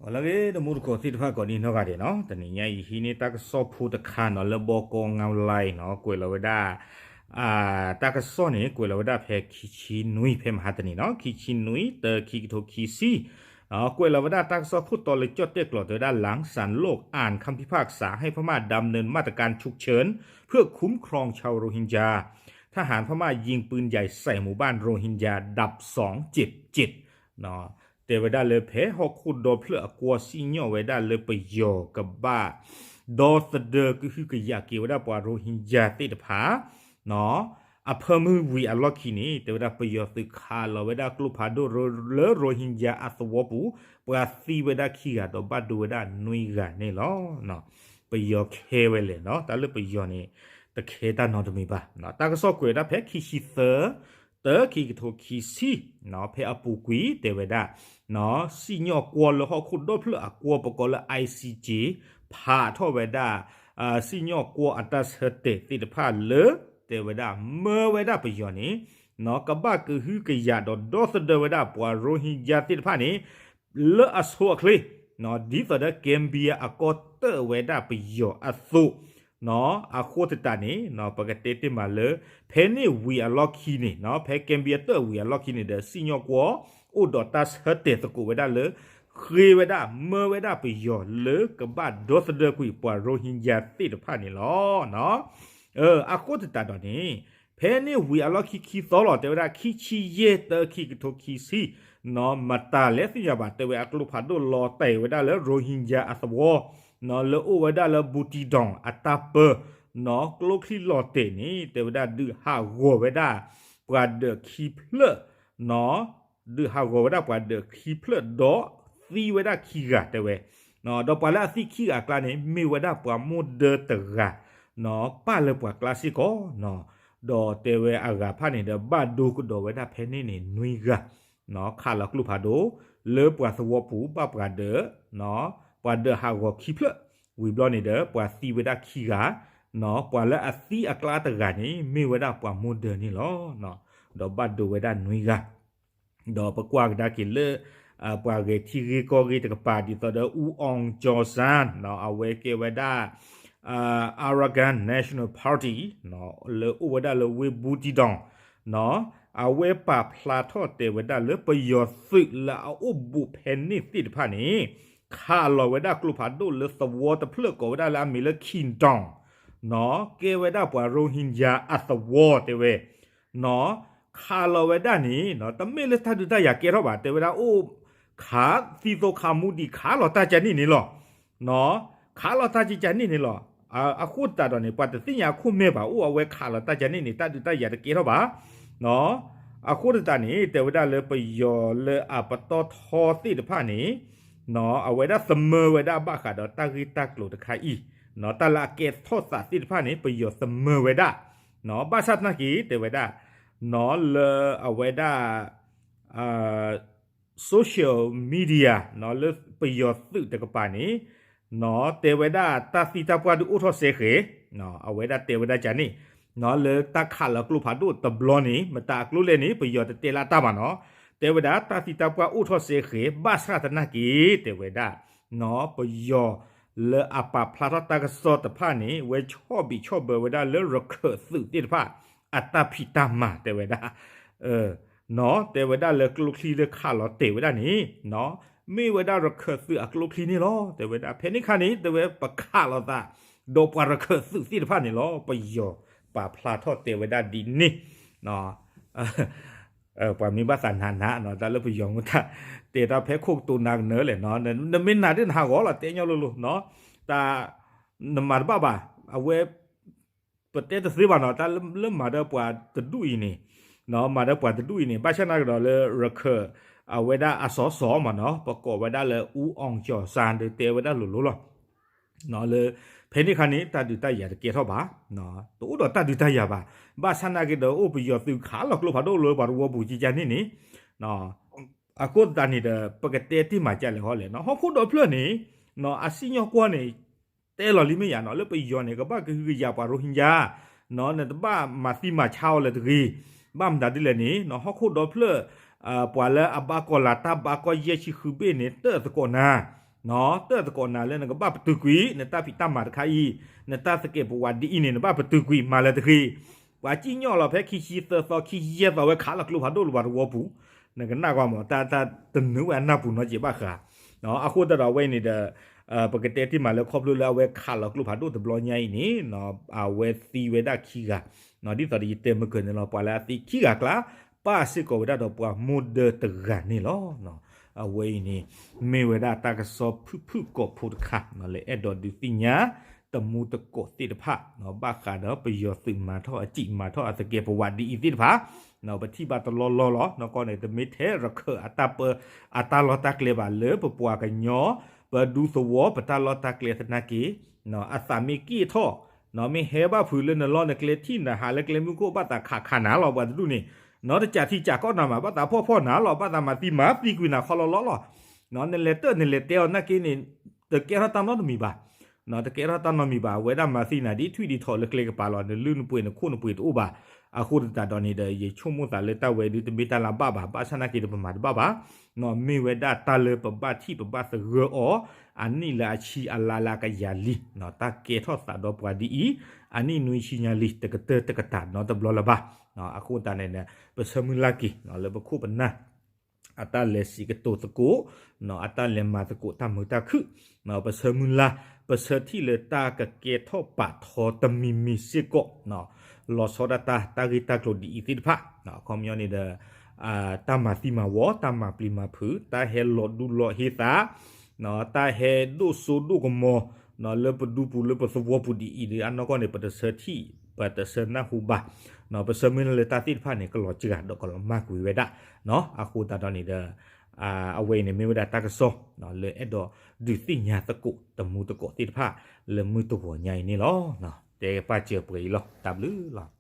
အိၣ်လၢဂ့ၤ တမူတကိးသ့ၣ်တဖၣ်ကိးဒံနီၢ်ဂၤဒဲးနီၤ, တနံၤညါအံၤဟံးန့ၢ်တၢ်ကစီၣ်ဖိတခါနီၤ လၢဘီကီငါလါနီၤ, ကွဲးလီၤဝဲဒၣ် တၢ်ကစီၣ်န့ၣ် ကွဲးလီၤဝဲဒၣ်ဖဲခံဆံနွံ ဖဲမဟါတနံၤနီၤ, ခံဆံနွံ တၢ ခံကထိခံဆံ ကွဲးလီၤဝဲဒၣ်တၢ်ကစီၣ်ခိၣ်တီလၢကၠီၣ်တဲၣ်ကျိာ် တဲဝဲဒၣ် หลังศาลโลกอ่านคำพิพากษาให้พม่าดำเนินมาตรการฉุกเฉิน เพื่อคุ้มครองชาวโรฮิงญา ทหารพม่ายิงปืนใหญ่ใส่หมู่บ้านโรฮิงญา ดับสอง เจ็บเจ็ด တဲဝဲဒၣ်လၢဖဲဟီၣ်ခိၣ်ဒီဖျၢၣ်အကွီၢ်စံၣ်ညီၣ်ဝဲဒၣ်လၢပယီၤကဘၣ် ဒီသဒၢကဟုကယာ်က့ၤဝဲဒၣ်ပှၤရိဟင်ဂျာသ့ၣ်တဖၣ် အဖၢမုၢ်ဝံၤအလီၢ်ခံန့ၣ် တဲဝဲဒၣ်ပယီၤသုးခးလီၤဝဲဒၣ်ကျိဖးဒိၣ်လၢရိဟင်ဂျာအသဝီပူၤ ပှၤသံဝဲဒၣ်ခံဂၤဒီးဘၣ်ဒိဝဲဒၣ်နွံဂၤန့ၣ်လီၤ. ပယီၤခဲဝဲလဲၣ်နီၤ, တၢ်လၢပယီၤန့ၣ် တခဲတၢ်နီတမံၤဘၣ်. တၢ်ကစီၣ်ကွဲးဝဲဒၣ်ဖဲခံဆံသၢ တၢ ခံကထိခံဆံ ဖဲအပူၤကွံာ်တဲဝဲဒၣ် စံၣ်ညီၣ်ကွီၢ်လၢဟီၣ်ခိၣ်ဒီဖျၢၣ်အကွီၢ်ပကိးလၢ ICJ ဖးထီၣ်ဝဲဒၣ် စံၣ်ညီၣ်ကွီၢ်အတၢ်ဆၢတဲာ်သ့ၣ်တဖၣ်လၢ တဲဝဲဒၣ်မၢဝဲဒၣ်ပယီၤန့ၣ် ကဘၣ်ကဟုကယာ်ဒီးဒီသဒၢဝဲဒၣ်ပှၤရိဟင်ဂျာသ့ၣ်တဖၣ်န့ၣ် လၢအဆိအချ့ ဒ်သိးဒီး Gambia အကီၢ်တၢၣ်ဝဲဒၣ်ပယီၤအသိး အဃိသတးန့ၣ် ပကတဲတ့ၢ်မးလၢ ဖဲန့ၣ်ဝံၤအလီၢ်ခံန့ၣ် ဖဲ Gambia တၢၣ်ဝံၤအလီၢ်ခံန့ၣ်ဒီး စံၣ်ညီၣ်ကွီၢ် အိၣ်ဒီးတၢ်ဆၢတဲာ်သကိးဝဲဒၣ်လၢ ဃ့ဝဲဒၣ်မၢဝဲဒၣ်ပယီၤလၢကဘၣ်ဒီသဒၢကွံာ်ပှၤရိဟင်ဂျာသ့ၣ်တဖၣ်န့ၣ်လီၤ. အဃိသတးဒီးန့ၣ် ဖဲန့ၣ်ဝံၤအလီၢ်ခံခံသီလီၤ တဲဝဲဒၣ်ခံဆံယဲၢ် တၢ ခံကထိခံဆံ မတၤလဲၣ်သ့ၣ်ညါဘၣ် တဲဝဲအကျိဖးဒိၣ်လီၤတဲာ်ဝဲဒၣ်လၢရိဟင်ဂျာအသဝီ လၢအိၣ်ဝဲဒၣ်လၢ Bukittinggi အတၢ်ပၢ ကျိချံလီၤတဲာ်န့ၣ် တဲဝဲဒၣ်ဒုးဟးဂီၤဝဲဒၣ် ပှၤဒၢးခံဖျၢၣ် ဒုးဟးဂီၤဝဲဒၣ်ပှၤဒၢးခံဖျၢၣ်ဒီးသံဝဲဒၣ်ခံဂၤတဲဝဲ ဒီးပှၤလၢအသံခံဂၤအကျါန့ၣ် မ့ၢ်ဝဲဒၣ်ပှၤမိၢ်ဒၢတဂၤ ပၢ်လၢပှၤကျါစ့ၢ်ကီး ဒီးတဲဝဲအဂၤဖၣ်န့ၣ်ဒီး ဘၣ်ဒိကဒီးဝဲဒၣ်ဖဲန့ၣ်န့ၣ်နွံဂၤ ခးလီၤကျိဖးဒိၣ် လၢပှၤသဝီပူၤဘၣ်ပှၤဒၢး ပှၤဒၢးဟးဂီၤခံဖျၢၣ် ဝံၤဘျီန့ၣ်ဒီး ပှၤသံဝဲဒၣ်ခံဂၤ ပှၤလၢအသံအကျါတဂၤန့ၣ် မ့ၢ်ဝဲဒၣ်ပှၤမိၢ်ဒၢန့ၣ်လီၤ. ဒီးဘၣ်ဒိဝဲဒၣ်နွံဂၤ ဒီးပကွၢ်ကဒါက့ၤလၢ ပှၤဂဲၤထံဂ့ၢ်ကီၢ်ဂ့ၢ်တကပၤ ဒ်သိးဒီး အူအီၣ်ကၠီၣ်စၣ် အဝဲကဲဝဲဒၣ် Arakan National Party လၢအိၣ်ဝဲဒၣ်လၢဝ့ၢ် Bukittinggi အဝဲပာ်ဖျါထီၣ်တဲဝဲဒၣ်လၢပယီၤသုးလၢအအိၣ်ဘူးဖဲန့ၣ်သ့ၣ်တဖၣ်န့ၣ် ခးလီၤဝဲဒၣ်ကျိဖးဒိၣ်လၢသဝီတဖျၢၣ်ကိးဝဲဒၣ်လၢအမံၤလၢ Qinghai ကဲဝဲဒၣ်ပှၤရိဟင်ဂျာအသဝီတဲဝဲ ခးလီၤဝဲဒၣ်န့ၣ် တမ့ၢ်လၢတၢ်ဒုးတၢ်ယၤကဲထီၣ်ဘၣ် တဲဝဲဒၣ်အိၣ် ခးသံသိခးမူဒံးခးလီၤတၢ်ကန့ၣ်န့ၣ်လီၤ. ခးလီၤတၢ်ကန့ၣ်န့ၣ်လီၤ. အဃိသတးဒီးန့ၣ် ပှၤတသ့ၣ်ညါအခိၣ်မဲာ်ဘၣ် အိၣ်အဝဲခးလီၤတၢ်ကန့ၣ်န့ၣ် တၢ်ဒုးတၢ်ယၤတကဲထီၣ်ဘၣ်. အဃိသတးန့ၣ် တဲဝဲဒၣ်လၢပယီၤလၢအပတီၢ်ထီသ့ၣ်တဖၣ်န့ၣ် အဝဲဒၣ်သမၢဝဲဒၣ်ဘၣ်ဃးဒီးတၢ်ဂ့ၢ်တၢ်ကျိၤတခါအံၤ တၢ်လၢအကဲထီၣ်သးသ့ၣ်တဖၣ်န့ၣ် ပယီၤသမၢဝဲဒၣ် ဘၣ်ဆၣ်သနာ်က့ တဲဝဲဒၣ် လၢအဝဲဒၣ် social media လၢပယီၤသုးတကပၤန့ၣ် တဲဝဲဒၣ်တၢ်သံတၢ်ပှၢ်ဒုးအိၣ်ထီၣ်စဲဃဲၤ အဝဲဒၣ်တဲဝဲဒၣ်ကန့ၣ် လၢတၢ်ခးလီၤကျိဖးဒိၣ်တဘျီန့ၣ် မတၤအကျိလဲၣ်န့ၣ် ပယီၤတတဲလၢတၢ်ဘၣ်နီၤ တဲဝဲဒၣ်တၢ်သံတၢ်ပှၢ်အိၣ်ထီၣ်စဲဃဲၤ ဘၣ်ဆၣ်သနာ်က့ တဲဝဲဒၣ် ပယီၤလၢအပာ်ဖျါထီၣ်တၢ်ကစီၣ်တဖၣ်န့ၣ် ဝဲဆီၣ်ဘံးဆီၣ်ဘၢဝဲဒၣ်လၢရခၢၣ်သုးသ့ၣ်တဖၣ် အတၢ်ဖံးတၢ်မၤတဲဝဲဒၣ် တဲဝဲဒၣ်လၢကျိချံလၢခးလီၤတဲာ်ဝဲဒၣ်န့ၣ် မ့ၢ်ဝဲဒၣ်ရခၢၣ်သုးအကျိချံန့ၣ်လီၤ တဲဝဲဒၣ် ဖဲန့ၣ်ခါန့ၣ် တဲဝဲပခးလီၤသး ဒီးပှၤရခၢၣ်သုးသ့ၣ်တဖၣ်န့ၣ်လီၤ ပယီၤပာ်ဖျါထီၣ်တဲဝဲဒၣ်ဒ်န့ၣ် ပှၤမ့ၢ်ဘၣ်သးနးနးနီၤ တၢ်လၢပယီၤမူတၢ် တဲတၢ်ဖဲခိၣ်ကတိၤနၤကနၢၤလဲၣ်နီၤ နမ့ၢ်နၤဒ်နဟးဂီၤလီၤ တဲညီလိၤလိၤနီၤ တၢ် နမၤတဘၣ်ဘၣ် အဝဲ ပတဲတသ့ဘၣ်နီၤ တၢ်လၢမၤဒီးပှၤတဒူၣ်အံၤန့ၣ် မၤဒီးပှၤတဒူၣ်အံၤန့ၣ် ဘၣ်ဆၣ်နာ်ကဒီးလၢရခၢၣ် အဝဲဒၣ်အစီစီမးနီၤ ပကိးဝဲဒၣ်လၢအူအီၣ်ကၠီၣ်စၣ်ဒီးတဲဝဲဒၣ်လိၤလိၤလီၤ လၢ ဖဲန့ၣ်ခါန့ၣ် တၢ်ဒုးတၢ်ယၤတကဲထီၣ်ဘၣ်, တအိၣ်ဒီးတၢ်ဒုးတၢ်ယၤဘၣ်, ဘၣ်ဆၣ်နာ်က့ဒီး အိၣ်ပယီၤသုးခးလီၤကျိဖးဒိၣ်လၢပှၤသဝီပူၤကကန့ၣ်န့ၣ်, အဃိသတးန့ၣ်ဒီး ပကတဲတ့ၢ်မးကလဲၣ်ဟီလဲၣ်, ဟီၣ်ခိၣ်ဒီဖျၢၣ်န့ၣ် အစံၣ်ညီၣ်ကွီၢ်န့ၣ် တဲလီၤလံမ့ၢ်ယါနီၤ လၢပယီၤန့ၣ် ကဘၣ်ကဟုကယာ်ပှၤရိဟ့ညါ, နတဘၣ်မၤသံမၤဆါအီၤလၢၤတဂ့ၤ, ဘၣ်မတၤဒ်လဲၣ်န့ၣ် ဟီၣ်ခိၣ်ဒီဖျၢၣ် ပှၤလၢအဘၣ်ကီၢ်လၤတၢ်ဘၣ်ကီၢ်ယဲၢ်ဆံဃုဘ့ၣ်န့ၣ် တၢၣ်သကိးနၤ, တၢၣ်သကိးနၤလၢနကဘၣ်ပတုာ်ကွံာ် နတၢ်ဖံးတၢ်မၤတခါအံၤ, နတၢ်သကဲးပဝးဒ်အံၤန့ၣ် နဘၣ်ပတုာ်ကွံာ် မၤလၢတဂ့ၤ. ပှၤစံၣ်ညီၣ်လီၤဖဲခံဆံသၢသီ ခံဆံယဲၢ်သီ ဝဲခးလီၤကျိဖးဒိၣ်လၢပှၤသဝီပူၤ, နကနၣ်ကွၢ်မး တၢ်တနုာ်ဝဲအနၢ်ပူၤနီတစဲးဘၣ်ဃး. အဃိသတးဒီးအဝဲအံၤန့ၣ်ဒီး ပကတဲတ့ၢ်မးလၢခီဖျိလၢအဝဲခးလီၤကျိဖးဒိၣ်တဘျီညါအံၤန့ၣ် အဝဲသံဝဲဒၣ်ခံဂၤ, ဒ်သိးဒီးယတဲမုၢ်ကၢၢ်န့ၣ်လီၤ ပှၤလၢအသံခံဂၤအကျါ ပၣ်စ့ၢ်ကီးဝဲဒၣ်ဒီးပှၤမိၢ်ဒၢတဂၤန့ၣ်လီၤ. အဝဲအံၤန့ၣ် မ့ၢ်ဝဲဒၣ်တၢ်ကစီၣ်ဖုၣ်ဖုၣ်ကိာ်ဖိတခါ လၢအဲၣ်ဒိးဒုးသ့ၣ်ညါ တမူတကိးသ့ၣ်တဖၣ် ဘၣ်ဃးဒီးပယီၤသုးမၤထီၣ်အစံာ်မၤထီၣ်အသကဲးပဝးဒ်အံၤသ့ၣ်တဖၣ် ပထံၣ်ဘၣ်တလီၢ်လီၢ်လီၤ. နီၢ်ကီၢ်န့ၣ် တမ့ၢ်ထဲရခၢၣ်အတၢ်ပၢ အတၢ်လီၢ်တၢ်ကျဲဘၣ် လၢပပှၤကညီ ပဒူသဝီ ပတၢ်လီၢ်တၢ်ကျဲသနာ်က့ အသးမ့ၢ်က့ၢ်ထီၣ် မ့ၢ်ဟဲဘၣ်ဖုးလၢနလီၢ်နကျဲ ထံၣ်နဟးလၢကျဲမုၢ်ခိၣ် ဘၣ်သးခးခးနၤလီၤ ပှၤတဒူၣ်န့ၣ်, နတစးထံစးကီၢ်နၤမး ဘၣ်သးဖှီၣ်ဖှီၣ်နၤလီၤ ဘၣ်သးမၤသံမၤသံကွံာ်နၤခီလီၤလီၤလီၤ. နလဲၤတၢၣ်နလဲၤတဲအီၤနာ်က့န့ၣ် တကဲထီၣ်တၢ်နီတမံၤဘၣ် တကဲထီၣ်တၢ်နီတမံၤဘၣ် အဝဲဒၣ်မၤသံနၤဒ်ထွံၣ်ဒ်ထိးလၢကျဲကပၤလီၤ နလုၢ်နပှ့ၤနခိၣ်နပှ့ၤတအိၣ်ဘၣ်. အဃိသတးဒီးန့ၣ်ဒီး ယဆိကမိၣ်သးလၢတၢ်ဝဲဒုးတမ့ၢ်တၢ်လၢအဘၣ်ဘၣ် ဘၣ်ဆၣ်နာ်က့ဒီးပမၤတဘၣ်ဘၣ်. မ့ၢ်ဝဲဒၣ်တၢ်လၢပဘၣ်ထံၣ်ပဘၣ်သဂၢၢ်အီၤ အနံၣ်လၢအဆံအလါလၢအကယၤလံ တၢ်ကဲထီၣ်သးဒီးပှၤဒ်အံၤ အနံၣ်နွံဆံညါလံ တကတၢၢ်တကတၢၢ်နီတဘျီလၢၤဘၣ်. အဃိသတးန့ၣ် ပဆၢမုၢ်လၢ်က့ၤ လၢပခိၣ်ပနၢ် အတၢ်လဲၤစံးကတိၤသကိး အတၢ်လဲၤမၤသကိးတၢ်မုာ်တၢ်ခုၣ် ပဆၢမုၢ်လၢ် ပဆၢထံၣ်လၢတၢ်ကကဲထီၣ်ပာ်ထီတမံၤမံၤစ့ၢ်ကီး လီၤဆီဒၣ်တၢ် တၢ်ဂ့ၢ်တၢ်ကျိၤဒ်အံၤသ့ၣ်တဖၣ် အခီပညီန့ၣ်ဒီး တၢ်မၤသံမၤဝီ တၢ်မၤပျံၤမၤဖုး တၢ်ဟဲလီၤဒူလီၤဟ့သး တၢ်ဟဲဒိၣ်စိဒိၣ်ကမီၤ လၢပဒူပူၤလၢပသဝီပူၤဒ်အံၤဒီး အနီၢ်ကီၢ်န့ၣ် ပတဆၢထံၣ် ပတဆၢနၢ်ဟူဘၣ် ပဆၢမုၢ်လၢ်လၢတၢ်သ့ၣ်တဖၣ်န့ၣ် ကလီၤစှၤဒီးကလီၤမၢ်ကွံာ်ဝဲဒၣ်. အဃိသတးဒီးန့ၣ်ဒီး အဝဲအံၤန့ၣ်မ့ၢ်ဝဲဒၣ်တၢ်ကစီၣ် လၢအဲၣ်ဒိးဒုးသ့ၣ်ညါသကိး တမူတကိးသ့ၣ်တဖၣ် လၢမုၢ်တဂီၤညါအံၤန့ၣ်လီၤ. တဲပၢ်စၢၤပှဲၤအံၤလီၤ တၢ်ဘျုးလီၤ.